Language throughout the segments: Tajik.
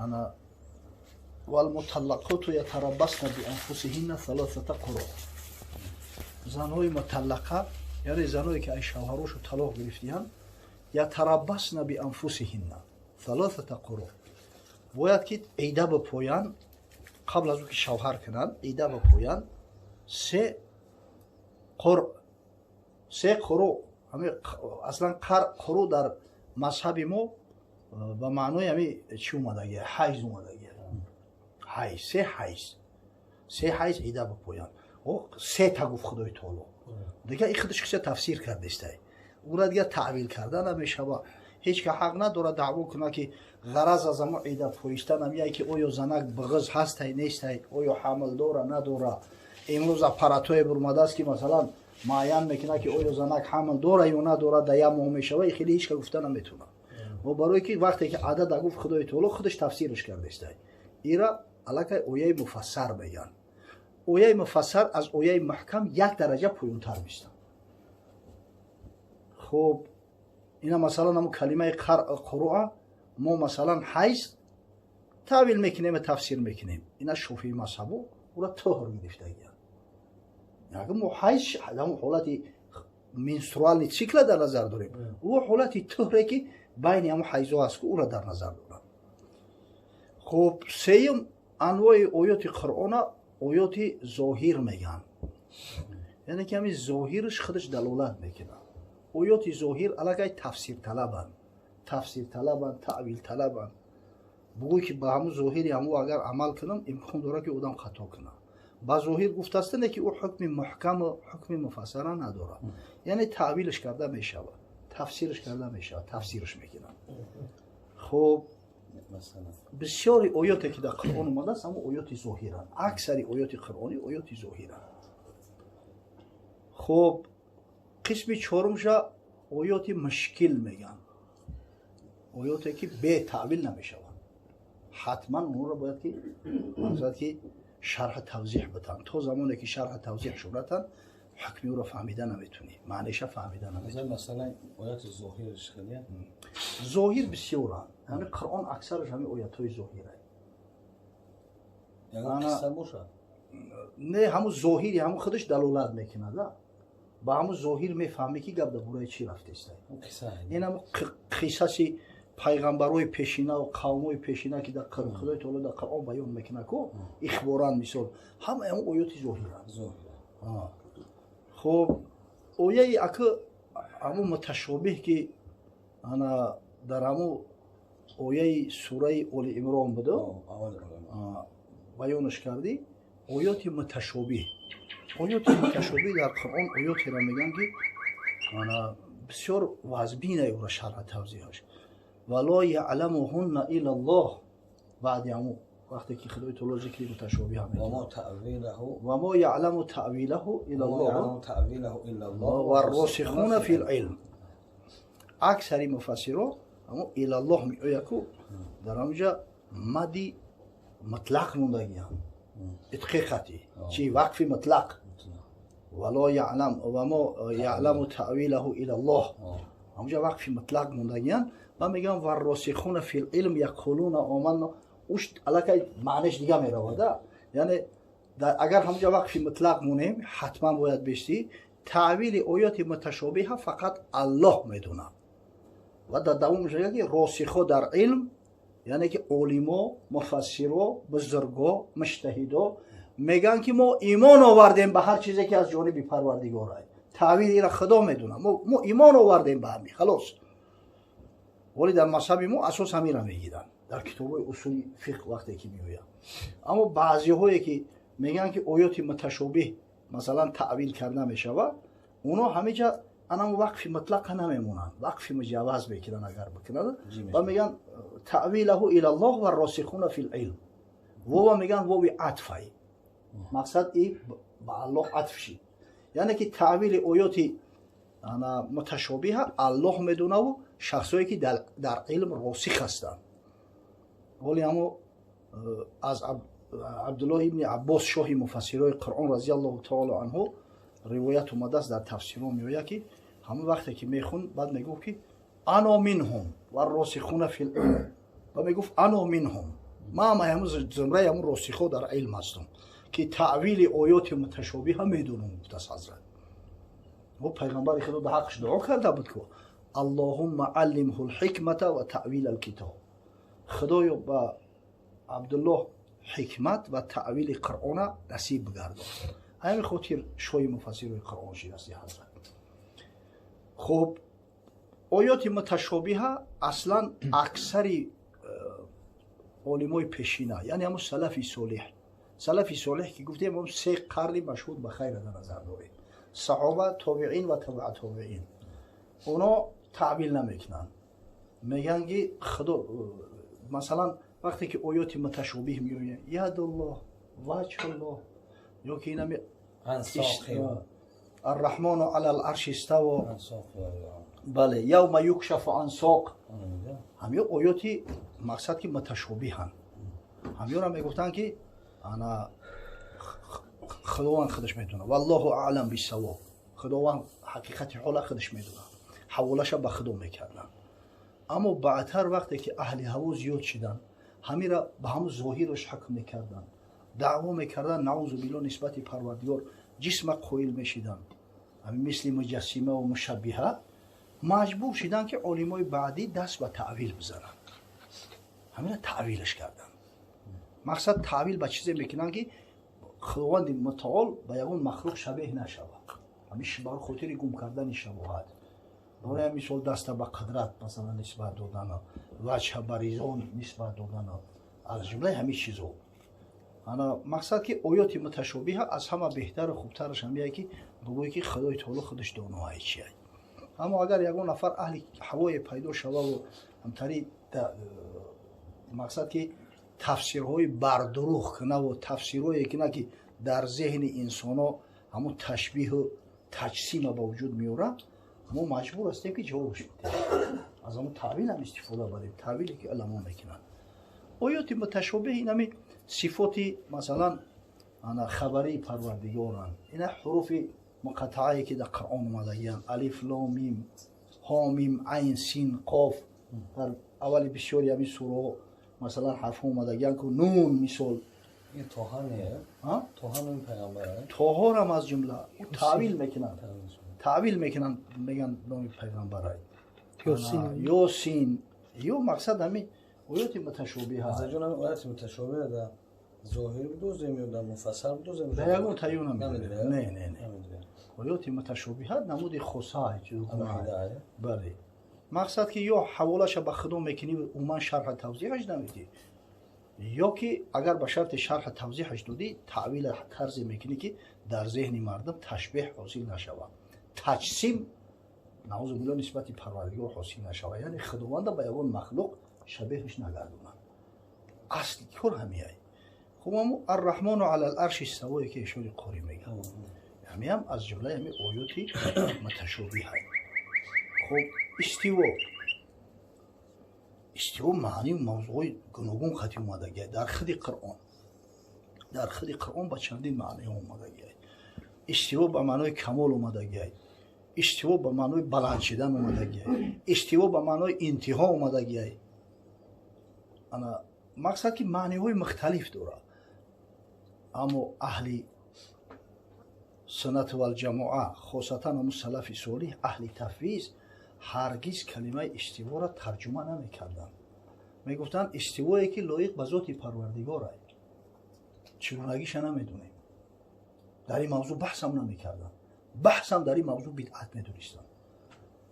Ана والمطلقات يتربصن بأنفسهن ثلاثة قروء. Занҳои муталлақа, яъне заное ки ай шавҳарошу талоқ гирифтиянд, يتربصن بأنفسهن ثلاثة قروء, бояд ки ида бипоянд. Қабл аз он ки шавҳар кунанд, ида бипоянд се қур, се қуру. Аслан қуру дар мазҳаби мо ба маънои ҳами чӣ омадагия? Ҳайз омадагия. Ҳайз, се ҳайз, се ҳайз ида бипоянд. Сета гуфт Худои таоло, дигар и худаш киса тафсир кардестай, ура дигар таъвил карда намешава. Ҳеҷ ка ҳақ надорад даъво кунад, ки ғараз аз амо ида поистанам яй ки оё занак бағыз ҳастай, нестай, оё ҳамл дора, надора. Имрӯз аппаратое бурмадааст, ки масалан муайян мекунад, ки оё занак ҳамл дора ё надора, да як моҳ мешава. Хеле ҳеҷ ка гуфта наметавонад. Барое ки вақте ки адада гуфт Худои таоло, худаш тафсираш кардестай. Ира аллакай ояи муфассар мегӯянд. Ояи муфассар аз ояи маҳкам як дараҷа поёнтар мистанд. Хуб, ина масалан ҳамо калимаи қуруа мо масалан ҳайз таъвил мекунем ва тафсир мекунем. Ина шофии мазҳабо ура туҳр гирифтагиянд. Мо ҳайз ҳамон ҳолати менструальный цикла дар назар дорем, ӯ ҳолати туҳре, ки байни ҳамо ҳайзо аст, ку ура дар назар дорам. Хуб, сеюм анвои оёти Қуръона оёти зоҳир мегӯянд, яъне ки ҳамин зоҳираш худаш далолат мекунад. Оёти зоҳир аллакай тафсирталабанд, тафсирталабанд, таъвилталабанд. Бугӯй, ки ба ҳамун зоҳири ҳаму агар амал кунам, имкон дорад, ки одам хато кунад. Ба зоҳир гуфтааста, не ки ӯ ҳукми муҳкаму ҳукми муфассара надорад, яъне таъвилаш карда мешавад, тафсираш карда мешавад, тафсираш мекунад. Хуб, бисёри оёте, ки дар Қуръон омадааст, ҳамун оёти зоҳиранд. Аксари оёти қуръонӣ оёти зоҳиранд. Хуб, қисми чорумша оёти мушкил мегӯянд, оёте ки бетаъвил намешаванд. Ҳатман онро бояд ки мақсад ки шарҳа тавзеҳ битанд. То замоне ки шарҳа тавзеҳ шудатанд, ҳукми ӯро фаҳмида наметунӣ, маънеша фаҳмида наметунӣ. Зоҳир бисёранд. Ҳамин Қуръон аксараш ҳамин оятҳои зоҳира. Не, ҳамун зоҳири ҳамун худаш далолат мекунад. Ба ҳамун зоҳир мефаҳмӣ, ки гап дар бораи чӣ рафтеста. Ин ҳамун қиссаси пайғамбарои пешинаву қавмои пешина, ки дар Худои таоло дар Қуръон баён мекунад ку, ихборан мисол, ҳамаи ҳамун оёти зоҳиранд. Хуб, ояи ака ҳамун муташобиҳ, ки ана дар ҳамун ояи сураи Оли Имрон буда, баёнаш кардӣ. Оёти муташобиҳ, оёти муташобиҳ дар Қуръон оётеро мегӯянд, ки ана бисёр вазбина ӯра шарҳа тавзеҳаш. ولا يعلمهن إلا الله. Баъди ҳамун вақте ки Худои таоло зикри муташобиҳа وما يعلم تأويله إلا الله والراسخون في العلم. Аксари муфассиро ҳамо إلا الله меояку, дар ҳамҷа мади мутлақ мондагиянд, итқиқати чи вақфи мутлақ. ولا يعلم وما يعلم تأويله إلا الله, ҳамҷа вақфи мутлақ мондагиянд ва мегӯям والراسخون في العلم يقولون آمنا. Уш аллакай маънеш дига меравада. Яъне агар ҳамҷа вақфи мутлақ монем, ҳатман бояд бестӣ таъвили оёти муташобиҳа фақат Аллоҳ медонад. Ва дар давомаш мегӯяд, ки росихо дар илм, яъне ки олимо, муфассиро, бузурго, муҷтаҳидо мегӯянд, ки мо имон овардем ба ҳар чизе, ки аз ҷониби Парвардигор ай, таъвили ира Худо медонад, мо имон овардем ба ҳами, халос. Вале дар мазҳаби мо асос ҳамира мегиранд дар китобҳои усули фиқҳ вақте ки меояд. Аммо баъзеҳое, ки мегӯянд, ки оёти муташобиҳ масалан таъвил карда мешавад, оно ҳамеҷа анамо вақфи мутлақа намемонанд, вақфи муҷавваз мекунанд агар бикунад, ва мегӯянд تأويله إلا الله والراسخون في العلم. Вова мегӯянд вови атфай, мақсад и ба Аллоҳ атф шид, яъне ки таъвили оёти муташобиҳа Аллоҳ медонаву шахсое, ки дар илм росих ҳастанд. Воли ҳамо аз Абдуллоҳ ибни Аббос, шоҳи муфассирои Қуръон, رضي الله تعالى عنه, ривоят омадааст, дар тафсирҳо меояд, ки ҳамон вақте ки мехунд, баъд мегуфт, ки أنا منهم والراسخون في العلم. Ва мегуфт: ана минҳум, ман ҳамун зумраи ҳамун росихо дар илм ҳастам, ки таъвили оёти муташобиҳа медонам, гуфтааст ҳазрат. О пайғамбари худо дар ҳаққаш дуо карда буд, ки аллоҳумма аллимҳу лҳикмата ва таъвила лкитоб, худоё, ба Абдуллоҳ ҳикмат ва таъвили Қуръона насиб бигардон. Ҳамин хотир шоҳи муфассирои Қуръон шидааст ҳазрат. Хуб, оёти муташобиҳа аслан аксари олимои пешина, яъне ҳамун салафи солиҳ. Салафи солиҳ ки гуфтем, ҳамун се қарни машҳур ба хайра дар назар дорем: саҳоба, тобеин ва тобеа тобеин. Оно таъвил намекунанд, мегӯянд, ки худо, масалан, вақте ки оёти муташобиҳ меояд, ядуллоҳ, ваҷҳуллоҳ, ё ки инами арраҳмону ала ларши иставо, бале, явма юкшафу ан соқ, ҳамё оёти мақсад ки муташобиҳанд, ҳамёра мегуфтанд, ки ана худованд худаш медонад, валлоҳу аълам биссавоб, худованд ҳақиқати ҳола худаш медонад, ҳаволаша ба худо мекарданд. Аммо баъдтар, вақте ки аҳли ҳаво зиёд шиданд, ҳамира ба ҳамун зоҳираш ҳукм мекарданд, даъво мекарданд, наузу билло, нисбати Парвардигор ҷисма қоил мешиданд, ҳамин мисли муҷассима ва мушаббиҳа. Маҷбур шиданд, ки олимои баъдӣ даст ба таъвил бизананд, ҳамина таъвилаш карданд. Мақсад, таъвил ба чизе мекунанд, ки худованди мутаол ба ягон махлуқ шабеҳ нашавад, ҳамин барои хотири гум кардани шабоҳат. Барои мисол, даста ба қудрат, масалан, нисбат додана, ваҷҳа ба ризо нисбат додана, аз ҷумлаи ҳамин чизо. Ана мақсад, ки оёти муташобиҳа аз ҳама беҳтару хубтараш ҳамияе, ки бигӯе, ки Худои таоло худаш доноае чия. Аммо агар ягон нафар аҳли ҳавое пайдо шававу ҳамтари, мақсад, ки тафсирҳои бардурӯғ кунаву тафсирҳое куна, ки дар зеҳни инсоно ҳамун ташбиҳу таҷсима ба вуҷуд меорад, мо маҷбур ҳастем, ки ҷавобш бидиҳем, аз ҳамун таъвил ҳам истифода барем, таъвиле ки уламо мекунанд. Оёти муташобиҳ инами сифоти, масалан, ана хабарии Парвардигоранд, ина ҳуруфи муқаттаае, ки дар Қуръон омадагиянд: алиф, лом, мим, ҳо, мим, айн, син, қоф. Дар аввали бисёри ҳамин сураҳо, масалан, ҳарфҳо омадагиянд ку, нун, мисол. Тоҳорам аз ҷумла таъвил мекунанд, таъвил мекунанд, мегӯянд номи пайғамбарай Ёсин ё. Мақсад, ҳамин оёти муташобиҳа. Зоҳир бидозем ё дар муфассал бидозем? Дар ягон таюн намедонем. Не, не, не, оёти муташобиҳат намуди хоса. Бале, мақсад, ки ё ҳаволаша ба худо мекунӣ, умуман шарҳа тавзеҳаш намедӣ, ё ки агар ба шарти шарҳа тавзеҳаш додӣ, таъвила тарзе мекунӣ, ки дар зеҳни мардум ташбеҳ ҳосил нашавад, таҷсим, наузу билло, нисбати Парвардигор ҳосил нашавад, яъне худованда ба ягон махлуқ шабеҳаш нагардонад. Асли кор ҳамияй. Хуб, аммо арраҳмону ала ларши иставое, ки ишори қорӣ мегӯяд, ҳамиам аз ҷумлаи ҳами оёти муташобиҳай. Хуб, истиво. Истиво маънию мавзӯъҳои гуногун хати омадагиай дар худи Қуръон. Дар худи Қуръон ба чандин маъниҳо омадагиай. Истиво ба маънои камол омадагиай, истиво ба маънои баланд шидан омадагиай, истиво ба маънои интиҳо омадагиай. Ана мақсад, ки маъниҳои мухталиф дорад. Аммо аҳли суннат валҷамоа, хосатан ҳамун салафи солиҳ, аҳли тафвиз, ҳаргиз калимаи истиворо тарҷума намекарданд. Мегуфтанд: истивое, ки лоиқ ба зоти Парвардигорай, чигунагиша намедонем. Дар ин мавзӯъ баҳсам намекарданд, баҳсам дар ин мавзӯъ бидъат медонистанд,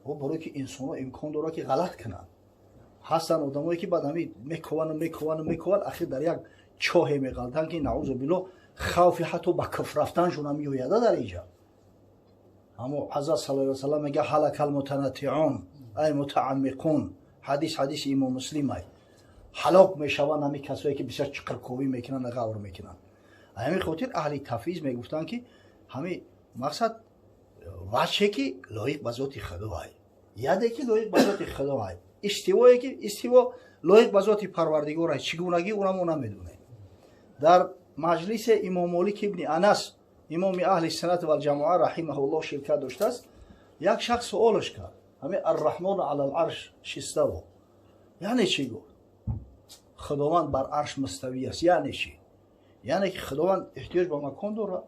барое ки инсонҳо имкон дорад, ки ғалат кунанд. Ҳастанд одамое, ки баъд ҳами мековану мековану мекованд, ахир дар як чоҳе меғалтанд, ки наузу билло, хавфи ҳатто ба куфр рафтаншон меояда дар инҷа. Аммо ҳазрат сал ла салам мега: ҳалака лмутанаттиун ай мутааммиқун. Ҳадис, ҳадиси имом Муслимай. Ҳалок мешаванд ҳамин касое, ки бисёр чиқирковӣ мекунанд, ғавр мекунанд. Ҳамин хотир аҳли тафвиз мегуфтанд, ки ҳамин мақсад, ваҷҳе, ки лоиқ ба зоти худоай, яде, ки лоиқ ба зоти худоай, истивое, ки истиво лоиқ ба зоти Парвардигорай, чӣ гунагӣ ура мо намедонем. Дар маҷлисе имом Молик ибни Анас, имоми аҳли суннат валҷамоа, раҳимаҳуллоҳ, ширкат доштааст. Як шахс суолаш кард: ҳамин арраҳмону ала ларш иставо яъне чӣ? Гуфт. Худованд бар арш муставӣ аст, яъне чӣ? Яъне ки Худованд эҳтиёҷ ба макон дорад?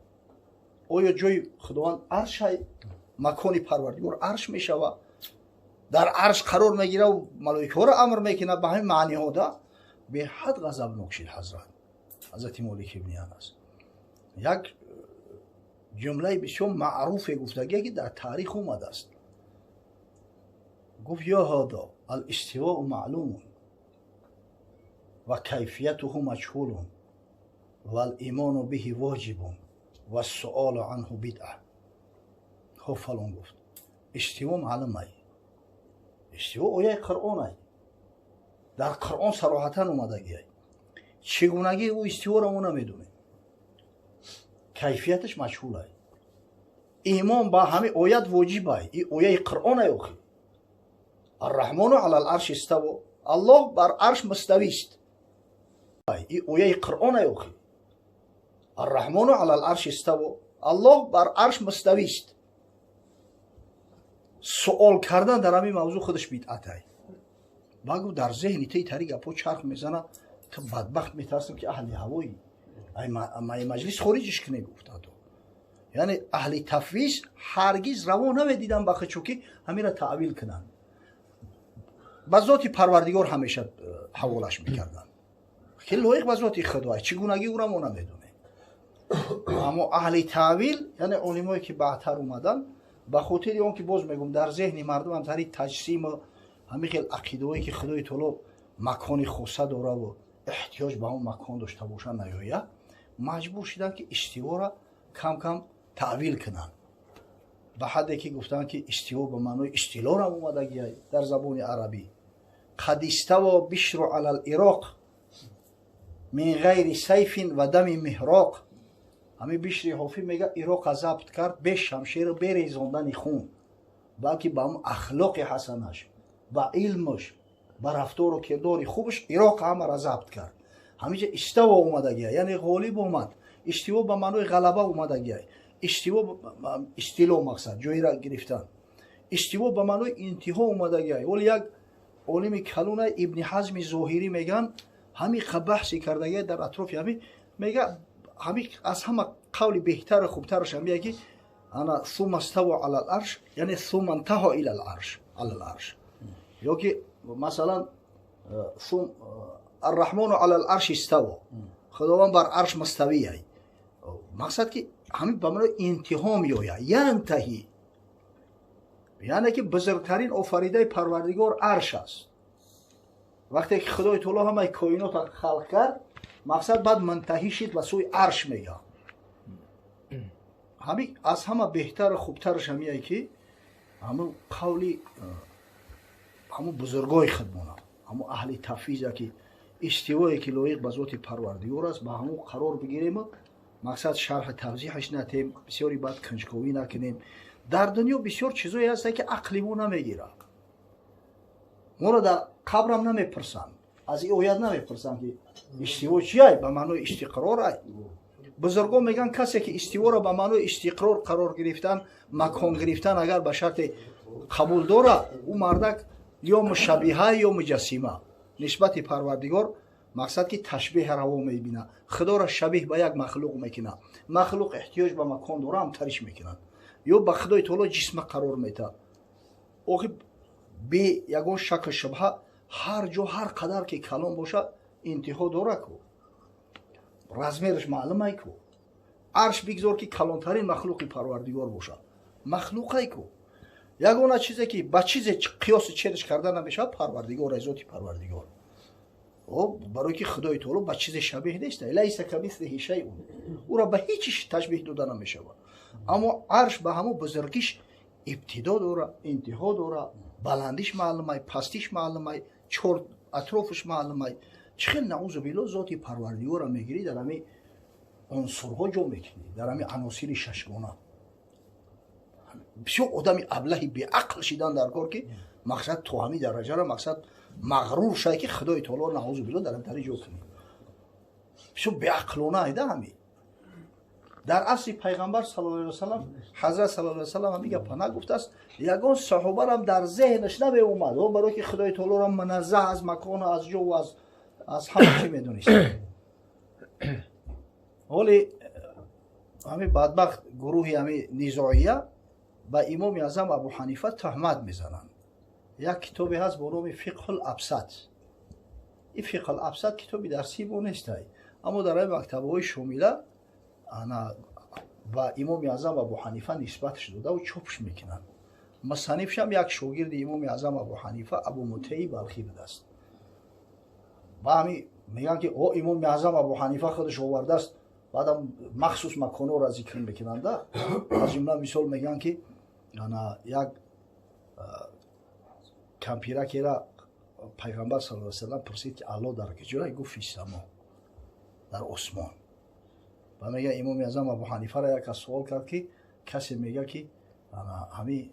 Оё ҷои Худованд аршай? Макони Парвардигор арш мешавад? Дар арш қарор мегирад, малоикаҳоро амр мекунад? Ба ҳамин маъниҳо да беҳад ғазабнок шид ҳазрати Молик ибни Анас. Як ҷумлаи бисёр маъруфе гуфтагие, ки дар таърих омадааст. Гуфт: «Ё ҳода алистивоу маълумун ва кайфиятуҳу маҷҳулун валимону биҳи воҷибун вассуолу анҳу бидъа». Хоб, фалон гуфт: «Истиво маълумай, истиво ояи Қуръонай, дар Қуръон сароҳатан омадагиай. Чӣ гунагии ӯ истиворо мо намедонем, кайфияташ маҷҳулай, имон ба ҳамин оят воҷибай». И ояи Қуръонай охи. Арраҳмону алал арши иставо, Аллоҳ бар арш муставист. И ояи Қуръонай охи. Арраҳмону алал арши иставо, Аллоҳ бар арш муставист. Суол кардан дар ҳамин мавзӯъ худаш бидъатай. Ба гуфт: «Дар зеҳни ти тари гапҳо чарх мезана, ту бадбахт, метарсам, ки аҳли ҳавоӣ, ай маҷлис хориҷиш кунӣ», гуфт. Ҳатто яъне аҳли тафвиз ҳаргиз раво намедидан ба худшо, ки ҳамира таъвил кунанд. Ба зоти Парвардигор ҳамеша ҳаволаш мекарданд, ки лоиқ ба зоти Худо, чӣ гунагӣ ӯра мо намедонем. Аммо аҳли таъвил, яъне олимое ки баъдтар омаданд, ба хотири он ки, боз мегӯм, дар зеҳни мардумам тари таҷсиму ҳамин хел ақидаое, ки Худои Таоло макони хоса дораву эҳтиёҷ ба он макон дошта боша, наёяд, маҷбур шуданд, ки истивора кам кам таъвил кунанд, ба ҳадде ки гуфтанд, ки истиво ба маънои истилорам омадагия дар забони арабӣ. «Қад иставо Бишру ала л Ироқ мин ғайри сайфин ва дами меҳроқ». Ҳамин Бишри Ҳофӣ мега, Ироқа забт кард бе шамшеру бе резондани хун, балки ба ҳамн ахлоқи ҳасанаш, ба илмаш, ба рафтору кирдори хубаш Ироқ ҳамаро забт кард. Ҳаминҷа иставо омадагия, яъне ғолиб омад. Истиво ба маънои ғалаба омадагия. Истиво, истило, мақсад ҷойра гирифтан. Истиво ба маънои интиҳо омадагия. Оли як олими калона, Ибни Ҳазми Зоҳирӣ меган, ҳамин баҳси кардагия дар атрофи ҳамин. Мега, ҳамин аз ҳама қавли беҳтару хубтараш ҳамия, ки ана сума ставо ала л арш, яъне сума интаҳо ила л арш, ала л арш, ё ки масалан арраҳмону ала л арш иставо, Худованд бар арш муставияй. Мақсад ки ҳамин ба маънои интиҳо меояд, янтаҳи, яъне ки бузургтарин офаридаи Парвардигор арш аст. Вақте ки Худои Таоло ҳамаи коинотро халқ кард, мақсад баъд мунтаҳӣ шид ба сӯи арш, мега. Ҳамин аз ҳама беҳтару хубтараш ҳамие, ки ҳамун қавли ҳамун бузургои худмона, ҳамун аҳли тафвиза, ки истивое ки лоиқ ба зоти Парвардигор аст, ба ҳамун қарор бигирему мақсад шарҳи тавзеҳаш натем, бисёри баъд кунҷковӣ накунем. Дар дунё бисёр чизое ҳаста, ки ақли мо намегирад. Моро дар қабрам намепурсанд, аз ин оят намепурсанд, ки истиво чиай, ба маънои истиқрорай. Бузургон мегӯянд, касе ки истиворо ба маънои истиқрор, қарор гирифтан, макон гирифтан, агар ба шарте қабул дорад, ӯ мардак ё мушаббиҳа, ё муҷассима нисбати Парвардигор, мақсад ки ташбеҳ раво мебинад, Худоро шабеҳ ба як махлуқ мекунад. Махлуқ эҳтиёҷ ба макон дора, ҳам тариш мекунад, ё ба Худои Таоло ҷисма қарор метаҳад. Охи, бе ягон шаку шубҳа, ҳар ҷо, ҳар қадар ки калон бошад, интиҳо дора ку, размераш маълумай ку. Арш бигзор, ки калонтарин махлуқи Парвардигор бошад, махлуқай ку. Ягона чизе, ки ба чизе қиёси чериш карда намешавад, Парвардигор, зоти Парвардигор, барое ки Худои Таоло ба чизе шабеҳ нест, лайса камислиҳи шайун, ӯро ба ҳеҷ чиз ташбеҳ дода намешавад. Аммо арш ба ҳамон бузургиш ибтидо дора, интиҳо дора, баландиш маълумай, пастиш маълумай, чор атрофаш маълумай. Чӣ хел, наузу билло, зоти Парвардигорро мегирӣ, дар ҳамин унсурҳо ҷо мекунӣ, дар ҳамин аносири шашгона? Бисёр одами аблаҳи беақл шидан дар кор, ки мақсад то ҳамин дараҷаро мақсад мағрур шавад, ки Худои Таоло, наузу билло, дар ҳамин тари ҷо кунӣ. Бисёр беақлона айда ҳамин. Дар асри Пайғамбар саллаллоҳу алайҳи васаллам, ҳазрат саллаллоҳу алайҳи васаллам ҳамин гапа нагуфтааст, ягон саҳобарам дар зеҳнаш намеомад, барое ки Худои Таолоро муназзаҳ аз макону аз ҷову аз Аз ҳама чӣ медонистанд. Ҳоли ҳамин бадбахт гурӯҳи ҳамин низоия ба Имоми Аъзам Абу Ҳанифа туҳмат мезананд. Як китобе ҳаст бо номи Фиқҳул Абсат. Ин Фиқҳул Абсат китоби дарсии мо нестай, аммо дар ҳамин мактабҳои шомила ана ба Имоми Аъзам Абу Ҳанифа нисбатш додаву чопш мекунанд. Мусаннифшам як шогирди Имоми Аъзам Абу Ҳанифа, Абу Мутаи Балхӣ будааст. Ба ҳамин мегӯянд, ки о Имоми Аъзам Абу Ҳанифа худаш овардааст. Баъдам махсус маконҳоро зикр мекунанда, аз ҷумла мисол мегӯянд, ки ана як кампиракера Пайғамбар саллаллоҳу алайҳи васаллам пурсид, ки Аллоҳ дар куҷое? Гуфт: фиссамо, дар осмон. Ба мега, Имоми Аъзам Абу Ҳанифаро як кас суол кард, ки касе мега, ки ҳами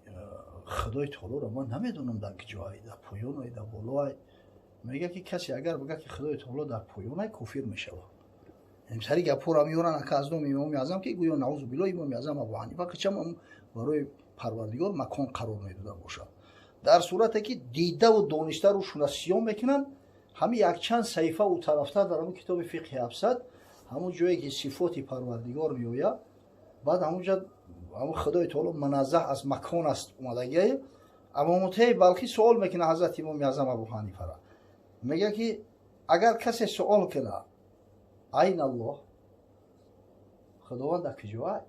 Худои Таолоро ман намедонам дар куҷоай, дар поёнай, дар болоай. Мега, ки касе агар бигӯяд, ки Худои Таоло дар поёнай, кофир мешавад. Сари гапҳоро меоранд ака аз номи Имоми Аъзам, ки гӯё, наузу билло, Имоми Аъзам Абу Ҳанифа қичам барои Парвардигор макон қарор медода бошад. Дар сурате ки дидаву дониста рӯшуна сиём мекунанд, ҳамин якчанд саҳифа у тарафтар дар ҳамун китоби Фиқҳи Абсад, ҳамун ҷое ки сифоти Парвардигор меояд, баъд ҳамунҷа ҳамун Худои Таоло муназзаҳ аз макон аст омадагие. Абу Мутаи Балхӣ суол мекунад ҳазрати Имоми Аъзам Абу Ҳанифара, мега, ки агар касе суол кунад: айна Аллоҳ, Худованд дар куҷоай,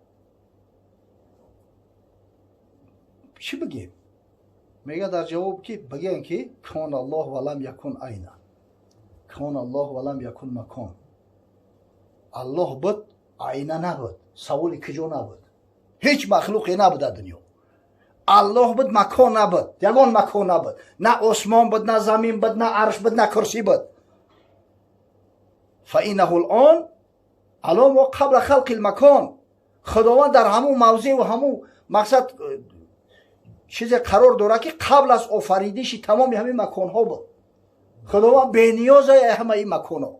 чӣ бигем? Мега дар ҷавоб, ки бигем, ки кон Аллоҳ ва лам якун айна, кон Аллоҳ ва лам якун макон. Аллоҳ буд, айна набуд, саволи куҷо набуд, ҳеҷ махлуқе набуд дар дунё. Аллоҳ буд, макон набуд, ягон макон набуд, на осмон буд, на замин буд, на арш буд, на курсӣ буд. Фаиннаҳу лон алон мо қабла халқи лмакон. Худованд дар ҳамун мавзеъу ҳамун мақсад чизе қарор дорад, ки қабл аз офаридиши тамоми ҳамин маконҳо буд. Худованд бениёза ҳамаи ин маконҳо.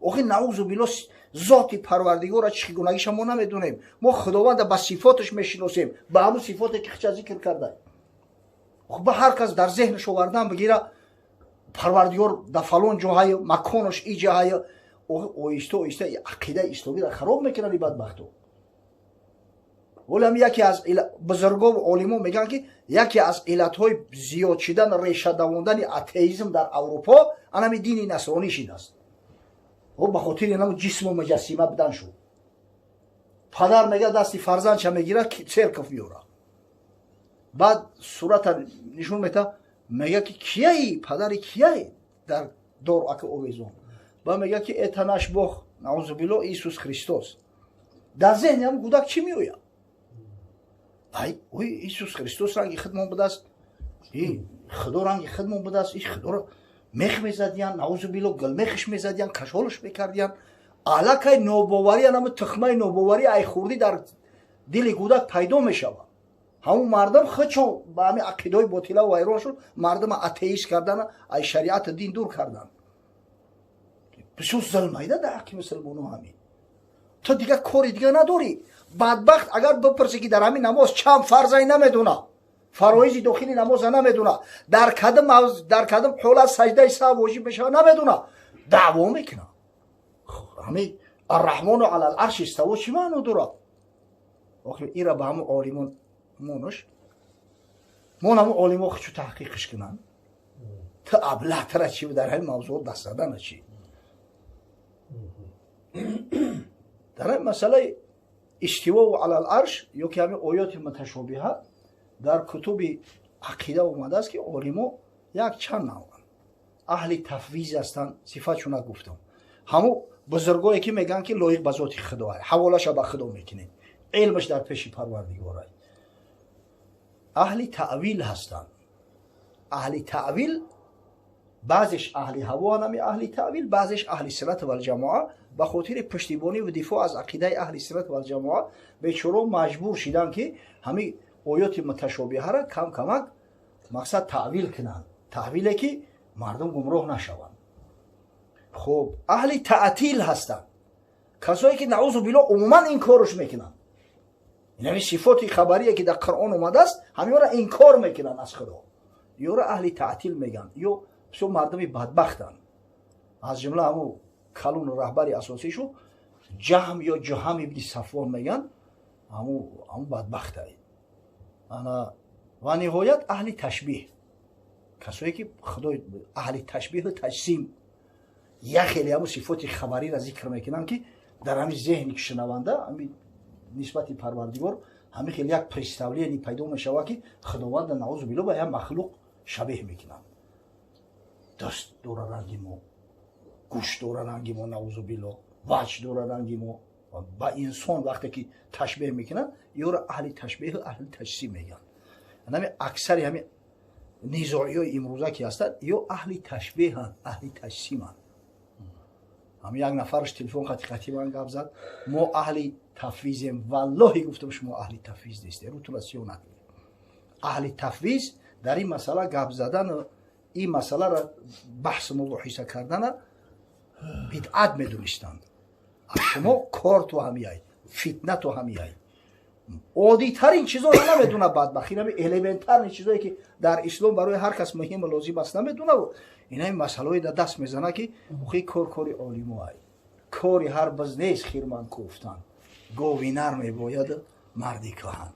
Охи, наузу билло, зоти Парвардигора чӣ гунагиша мо намедонем. Мо Худованда ба сифоташ мешиносем, ба ҳамун сифоте, ки хича зикр карда. Ба ҳар кас дар зеҳнаш овардан бигира, Парвардигор дар фалон ҷоҳаю маконош иҷаҳаю, оҳиста оҳиста ақидаи исломиро хароб мекунанд и бадбахто. Вале ҳам яке аз бузургову олимо мегӯянд, ки яке аз иллатҳои зиёд шидан, реша давондани атеизм дар Аврупо анами дини насронӣ шидааст. Ба хотири анам ҷисму муҷассима будан шуд. Падар мега, дасти фарзандша мегирад, церковь меёрад, баъд сурата нишон мета, мега, ки кияи, падари кияй дар дор ака овезон? Ба мега, ки это наш бог, наузу билло, Иисус Христос. Дар зеҳни ҳам кӯдак чӣ меояд? Ай, ой, Иисус Христос ранги худмон будааст, и Худо ранги худмон будааст, и Худоро мех мезадиян, наузу билло, гулмехш мезадиян, кашолш мекардиян. Аллакай нобоварӣ, анама тухмаи нобоварӣ ай хурдӣ дар дили кӯдак пайдо мешавад. Ҳамун мардум худшон ба ҳамин ақидаҳои ботила вайрон шуд, мардума атеист кардана, ай шариату дин дур кардан. Бисёр зулмайда дар ҳаққи мусулмоно ҳамин. Ту дигар кори дига надорӣ, бадбахт. Агар бипурсӣ, ки дар ҳамин намоз чанд фарзай, намедона, фароизи дохили намоза намедона, дар кадом ҳолат саҷдаи саҳв воҷиб мешавад, намедона, даъво мекунад. Ҳамин арраҳмону алал арши иставо чӣ маъно дорад? Охир ира ба ҳамун олимон монуш, мон ҳамун олимо хучу таҳқиқш кунанд. Ту аблаҳтара чи дар ҳамин мавзӯъ даст задана чӣ? Дар ҳамин масъалаи истивоу алал арш ё ки ҳамин оёти муташобиҳа дар кутуби ақида омадааст, ки олимо як чанд навъанд. Аҳли тафвиз ҳастанд, сифатшона гуфтам, ҳамун бузургое, ки мегӯянд, ки лоиқ ба зоти Худоа, ҳаволаша ба Худо мекунем, илмаш дар пеши Парвардигорай. Аҳли таъвил ҳастанд. Аҳли таъвил баъзеш аҳли ҳаво, анами аҳли таъвил, баъзеш аҳли суннат валҷамоа. Ба хотири пуштибонӣ ва дифоъ аз ақидаи аҳли суннат валҷамоа бечоро маҷбур шиданд, ки ҳамин оёти муташобиҳара кам камак мақсад таъвил кунанд, таъвиле, ки мардум гумроҳ нашаванд. Хуб, аҳли таътил ҳастанд, касое, ки, наузу билло, умуман инкорш мекунанд. Инами сифоти хабарие, ки дар Қуръон омадааст, ҳаминро инкор мекунанд аз Худо. Ёро аҳли таътил мегӯянд, ё бисёр мардуми бадбахтанд. Аз ҷумла ҳамун калону раҳбари асосишу Ҷаҳм ё Ҷуҳам ибни Сафвон меган, ҳамун бадбахтай. Ана ва ниҳоят аҳли ташбиҳ, касое ки худои аҳли ташбиҳу таҷсим, як хеле ҳамун сифоти хабариро зикр мекунанд, ки дар ҳамин зеҳни шунаванда ҳамин нисбати Парвардигор ҳамин хеле як представление пайдо мешавад, ки Худованда, наузу билло, ба як махлуқ шабеҳ мекунанд. Даст дора ранги мо, гӯш дора ранги мо, наузу билло, ваҷ дора ранги мо. Ба инсон вақте ки ташбеҳ мекунанд, ёро аҳли ташбеҳу аҳли таҷсим мегӯянд. Ҳами аксари ҳами низоиҳои имрӯза ки ҳастанд, ё аҳли ташбеҳанд, аҳли таҷсиманд. Ҳами як нафараш телефон қати қати ман гап зад: «Мо аҳли тафвизем». Валлоҳи, гуфтам, шумо аҳли тафвиз нестед, рӯтуна сиё накунед. Аҳли тафвиз дар ин масъала гап задану ин масъаларо баҳсу мубоҳиса кардана бидъат медонистанд. Шумо корту ҳамияй, фитнату ҳамияй, оддитарин чизоро намедуна бадбахт. Инами элементарный чизое ки дар ислом барои ҳар кас муҳиму лозим аст, намедунаву инами масъалаҳое да даст мезана, ки охи кор кори олимо ай. Кори ҳар биз нест хирман кӯфтан, гови нар мебояду марди кӯҳан.